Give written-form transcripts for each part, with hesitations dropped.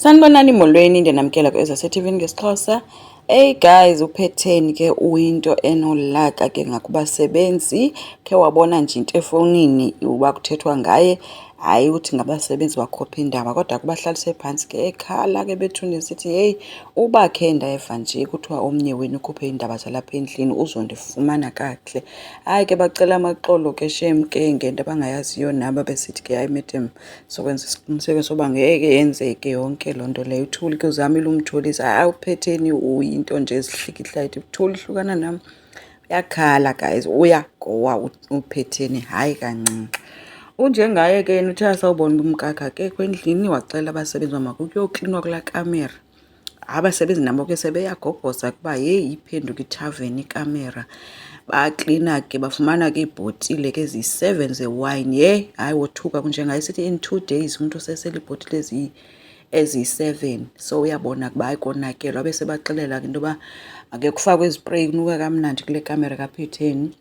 Sanibonani, molweni, ndiyanamkela kwezaseTV ngesiXhosa. Hey guys, uphetheni ke uyinto enolaka ke ngakubasebenzi. Khe wabona nje into efowunini uba kuthethwa ngaye, hayi uthi ngabasebenzi bakhupha iindaba kodwa kubahlalise phantsi ke ekhala ke bethuni sithi heyi uba khe ndeva nje kuthiwa omnye wenu ukhuphe iindaba zalapha endlini uzondifumana kakuhle. Hayi ke bacela amaxolo ke shem ke ngento abangayaziyo nabo besithi ke hayi madam sokwenza isiqiniseko soba ngeke yenzeke yonke loo nto leyo. Uthuli ke uzamile umthulisa, hayi uphetheni uyinto nje ezihlikihlayo ethi uthuli hlukana nam. Uyakhala guys, uyagowa uphetheni hayi kancinci. Unjengaye ke yena uthe asawubona uba umkakhe akekho endlini waxelela abasebenzi uba makuyoklinwa kulaa kamera. Abasebenzi nabo ke sebeyagobhoza kuba yeyi iphenduka ithaveni ikamera. Baklina ke bafumana ke iibhotile ke eziyi-seven zewayini. Yeyi hayi wothuka kunjengaye sithi in 2 days umntu usesele iibhotile eziyi-seven. So uyabona ukuba hayi konakele. Wabe sebaxelela ke into yoba ake kufakwe izipreyi kunuka kamnandi kule kamera kaphetheni,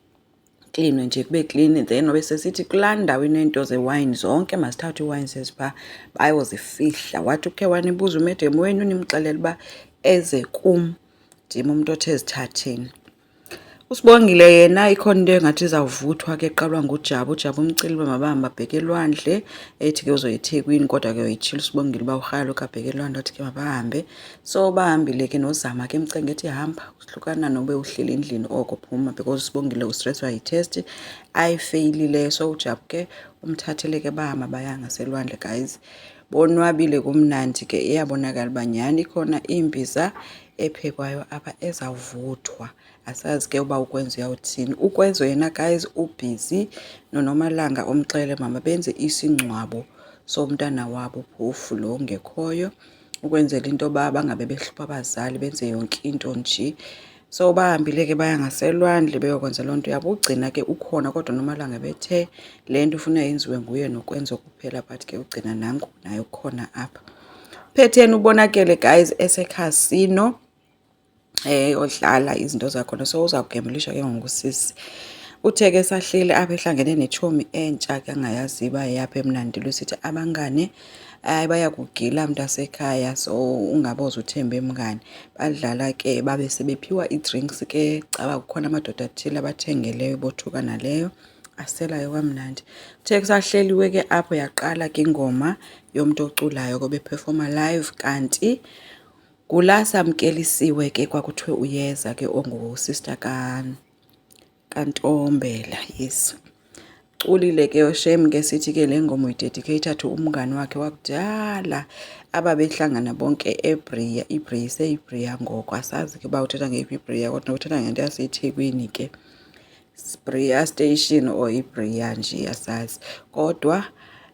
klinwe nje kube klini. Then wabe sesithi kulaa ndawo ineento zewayini zonke mazithathwe iiwayini zeziphaa bayozifihla. Wathi ukhe wanibuza u-madam wenu nimxelele uba eze kum, ndim umntu othe zithatheni. USibongile yena ikhona into engathi izawuvuthwa ke eqalwa nguJabu. UJabu umcela uba mabahambe babheke elwandle, ethi ke uzoya eThekwini kodwa ke uyitshilo uSibongile uba urhalela ukabheka elwandle, wathi ke mabahambe. So bahambile ke noZama ke emcenga ethi hamba hlukana nobe uhleli endlini oko phuma because uSibongile ustreswa yi-test ayifeyilileyo. So uJabu ke umthathele ke bahamba baya ngaselwandle guys. Bonwabile kumnandi ke, iyabonakala uba nyhani ikhona imbiza ephekwayo apha ezawuvuthwa. Asazi ke uba uKwenzo uyawuthini. UKwenzo yena guys ubhizi noNomalanga omxelele mama benze isingcwabo somntana wabo phofu lo ongekhoyo ukwenzela into yoba bangabe behlupha abazali benze yonke into nje. So bahambile ke baya ngaselwandle beyokwenza loo nto yabo. Ugcina ke ukhona kodwa uNomalanga bethe le nto ufuna yenziwe nguye noKwenzo kuphela but ke ugcina nanku naye ukhona apha. Phetheni ubonakele guys esekhasino odlala izinto zakhona so uzawugembulisha ke ngoku sisi. Uthe ke sahleli apha ehlangene netshomi entsha ke angayaziyo uba yeyaphi emnandi lusithi abangane hayi bayakugila mntasekhaya so ungaboze uthembe mngani. Badlala ke babe sebephiwa ii-drinks ke caba kukhona amadoda athile abathengeleyo bothuka naleyo aselayo kamnandi. Kuthe kusahleliwe ke apho yaqala ke ingoma yomntu oculayo ke obephefoma live kanti kulaa Samkelisiwe ke kwakuthiwe uyeza ke ongusister kaNtombela, yes. Culile ke shem ke sithi ke le ngoma uyidedicate to umngani wakhe wakudala ababehlangana bonke eBria. IBria iseyiBria ngoku, asazi ke uba uthetha ngeyiphi iBria kodwa uthetha ngento yaseThekwini ke. Bria Station or iBria nje asazi. Kodwa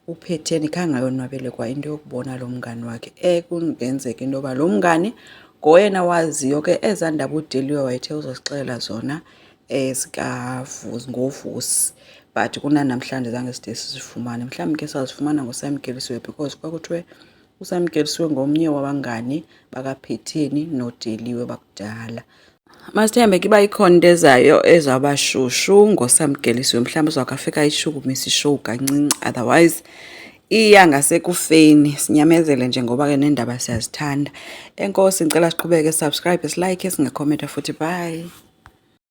uphetheni khange ayonwabele kwa into yokubona lo mngani wakhe. Ekungenzeka into yoba lo mngani ngoyena waziyo ke ezaa ndaba uDeliwe wayethe uzosixelela zona zikaVusi ngoVusi but kunanamhlanje zange side sizifumane. Mhlawumbi ke sazifumana ngoSamkelisiwe because kwakuthiwe uSamkelisiwe ngomnye wabangani bakaPhetheni noDeliwe bakudala. Masithembe ke uba ikhona into ezayo ezawuba shushu ngoSamkelisiwe, mhlawumbi uzawukhe afike ayishukumise ishow kancinci, otherwise iya ngasekufeni. Sinyamezele nje ngoba ke neendaba siyazithanda. Enkosi, ndicela siqhubeke subscribe, silike, singakhomenta futhi. Bye.